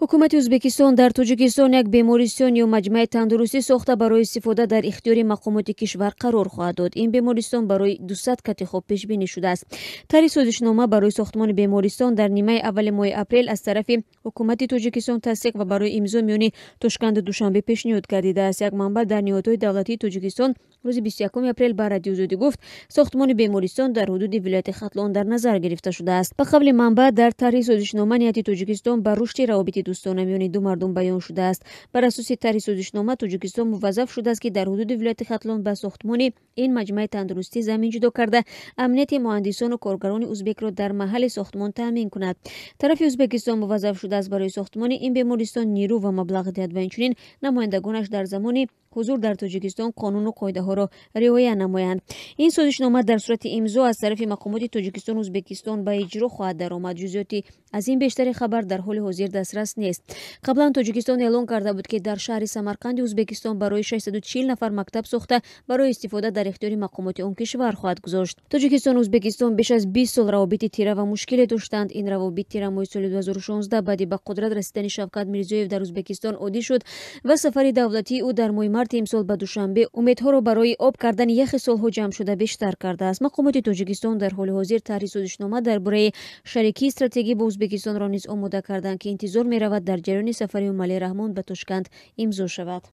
Ҳукумати Ӯзбекистон дар Тоҷикистон як бемористон ё маҷмӯаи тандурустӣ сохта барои истифода дар ихтиёри мақомоти кишвар қарор хоҳад дод. Ин бемористон барои 200 кати хоб пешбинӣ шудааст. Тарҳи созишнома барои сохтмони бемористон дар нимаи аввали моҳи апрел аз тарафи ҳукумати Тоҷикистон тасдиқ ва барои имзо миёни Тошканду Душанбе пешниҳод гардидааст. Як манбаъ дар ниҳодҳои давлатии Тоҷикистон рӯзи 21 апрел ба Радиои Озодӣ гуфт, сохтмони бемористон дар ҳудуди вилояти Хатлон дар назар гирифта шудааст. Ба қавли манбаъ, дар тарҳи созишнома нияти Тоҷикистон ба рушди равобити дӯстона миёни ду мардум баён шудааст. Бар асоси тарҳи созишнома Тоҷикистон муваззаф шудааст, ки дар ҳудуди вилояти Хатлон ба сохтмони ин маҷмӯаи тандурустӣ замин ҷудо карда, амнияти муҳандисону коргарони узбекро дар маҳалли сохтмон таъмин кунад. Тарафи Ӯзбекистон муваззаф шудааст барои сохтмони ин бемористон нирӯ ва маблағ диҳад ва инчунин намояндагонаш дар замони ҳузур дар Тоҷикистон қонуну қоидаҳоро риоя намоянд. Ин созишнома дар сурати имзо аз тарафи мақомоти Тоҷикистону Ӯзбекистон ба иҷро хоҳад даромад. Ҷузъиёти аз ин бештари хабар дар ҳоли ҳозир дастрас нест. Қаблан Тоҷикистон эълон карда буд, ки дар шаҳри Самарқанди Ӯзбекистон барои 640 нафар мактаб сохта барои истифода дар ихтиёри мақомоти он кишвар хоҳад гузошт. Тоҷикистону Ӯзбекистон беш аз 20 сол равобити тира ва мушкиле доштанд. Ин равобит тирамоҳи соли 2016 баъди ба қудрат расидани Шавкат Мирзиёев дар Ӯзбекистон оддӣ шуд ва сафари давлатии ӯ дар моҳи марти имсол ба Душанбе умедҳоро барои об кардани яхи солҳо ҷамъшуда бештар кардааст. Мақомоти Тоҷикистон дар ҳоли ҳозир тарҳи созишнома дар бораи шарикии стратегӣ бо Ӯзбекистонро низ омода карданд, ки интизор меравад дар ҷараёни сафари Эмомалӣ Раҳмон ба Тошканд имзо шавад.